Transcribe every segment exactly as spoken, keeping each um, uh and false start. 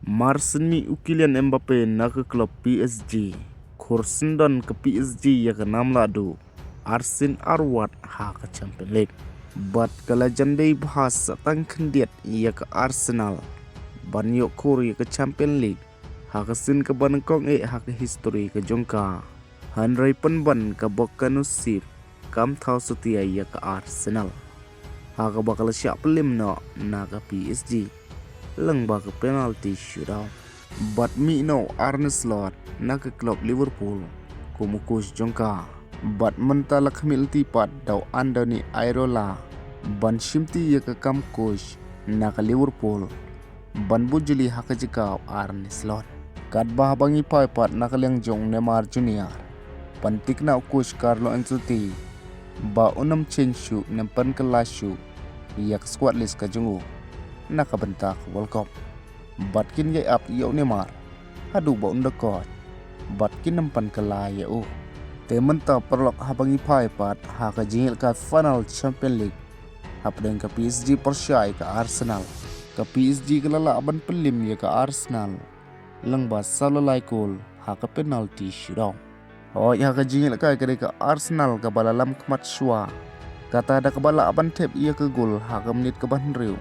Mar sien mih u Kylian Mbappe na ka club P S G, khur syndon ka P S G ïa ka nam lahduh arsien arwat ha ka Champion League. Bad ka la jan dei bha sa tang khyndiat ïa ka Arsenal ban ïoh khur ïa ka Champion League ha ka sien kaba nyngkong eh ha ka history ka jong ka. Hynrei pynban ka bok ka nusip kam thaw satia ïa ka Arsenal ha kaba ka la shah pynlip noh na ka P S G lyngba ka penalty shootout. Bad mih noh u Arne Slot na ka club Liverpool kum u coach jong ka. Bad mynta la khmih lynti pat da u Andoni Iraola ban shimti ïa ka kam coach na ka Liverpool ban buh jylli ha ka jaka u Arne Slot. Katba haba ngi phai pat na ka liang jong u Neymar Junior, pynthikna u coach Carlo Ancelotti ba un ym change shuh ne pynkylla shuh ïa ka squad list ka jong u na ka bynta ka World Cup. Bad kin ïai ap ïa u Neymar haduh ba un da coach, bad kin ym pynkylla ïa u. Te mynta paralok, haba ngi phai pat ha ka jingïalehkai final Champion League hapdeng ka P S G pyrshah ïa ka Arsenal, ka P S G ka la lah ban pynlip ïa ka Arsenal lyngba saw la lai kol ha ka penalty shootout. Hooid, ha ka jingïalehkai ka dei ka Arsenal kaba la lam khmat shuwa, kata da kaba lah ban thep ïa ka gol ha ka minit kaba hynriew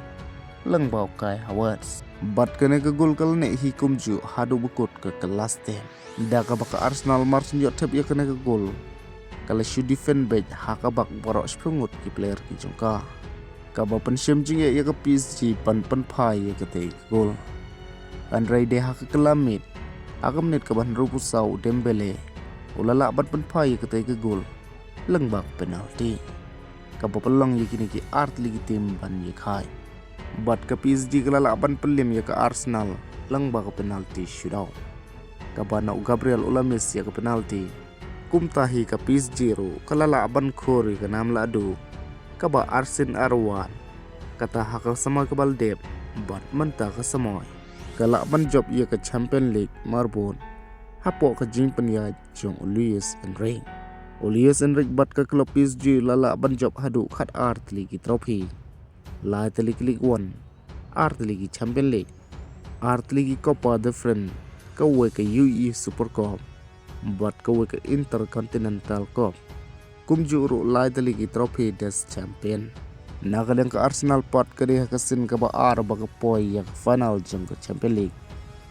lyngba u Kai Havertz. Bad kane ka gol ka la neh hi kumjuh haduh ba kut ka last ten. Da kaba ka Arsenal mar shu ïoh thep ïa kane ka gol, ka la shu defend beit ha ka bak baroh shiphew ngut ki player ki jong ka, kaba pynshem jingeh ïa ka P S G ban pynphai ïa katei ka gol. Hynrei dei ha ka kylla miet, ha ka minit kaba hynriewphew saw, u Dembele u la lah ban pynphai ïa katei ka gol lyngba ka penalty, kaba pynlong ïa kine ki artylli ki team ban ïakhai. Bad ka P S G ka la lah ban pynlip ïa ka Arsenal lyngba ka penalty shootout, kaba na u Gabriel u la miss ïa ka penalty. Kumta hi ka P S G ruh ka la lah ban khur ïa ka nam lahduh kaba arsien arwat, kata ha ka samoi kaba la dep. Bad mynta ka samoi ka lah ban jop ïa ka Champion League marbud hapoh ka jingpynïaid jong u Luis Enrique. U Luis Enrique bad ka club P S G la lah ban jop haduh khatar tylli ki trophy, lai tylli ki Ligue One, ar tylli ki Champion League, ar tylli ki Copa de France, kawei ka U A E Super Cup, bad kawei ka Intercontinental Cup, kumjuh ruh lai tylli ki trophy des champion. Na ka liang ka Arsenal pat, ka dei ha ka sien kaba ar ba ka poi ïa ka final jong ka Champion League,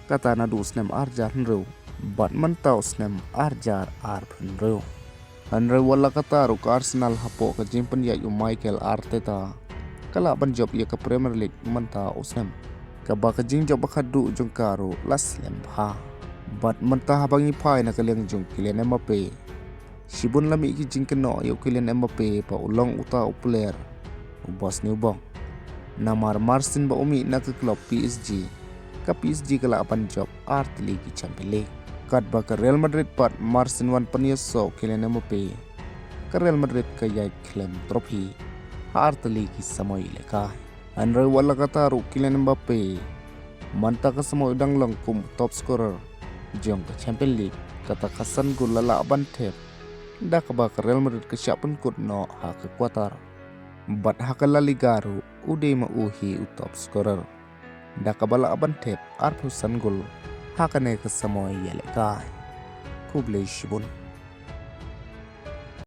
kata naduh u snem arhajar hynriew bad mynta u snem arhajar arphew hynriew. Hynrei wat la katta ruh, ka Arsenal hapoh ka jingpynïaid u Mikel Arteta ka lah ban jop ïa ka Premier League mynta u snem, kaba ka jingjop ba khatduh jong ka ruh la slem bha. Bad mynta haba ngi phai na ka liang jong u Kylian Mbappe, shibun la mih ki jingkynnoh ïa u Kylian Mbappe ba u long uta u player uba sniewbok. Namar mar sien ba u mih na ka club P S G, ka P S G ka lah ban jop ar tylli ki Champion League. Katba ka Real Madrid pat, mar sien wan pynïasoh u Kylian Mbappe, ka Real Madrid ka ïaid khlem trophy ha ar tylli ki samoi ïalehkai. Hynrei wat la katta ruh, u Kylian Mbappe mynta ka samoi u dang long kum u top scorer jong ka Champion League, kata khatsan gol la lah ban thep, da kaba ka Real Madrid ka shah pynkut noh ha ka quarter. Bad ha ka La Liga ruh u dei ma u hi u top scorer, da kaba lah ban thep arphew san gol ha kane ka samoi ïalehkai. Khublei shibun.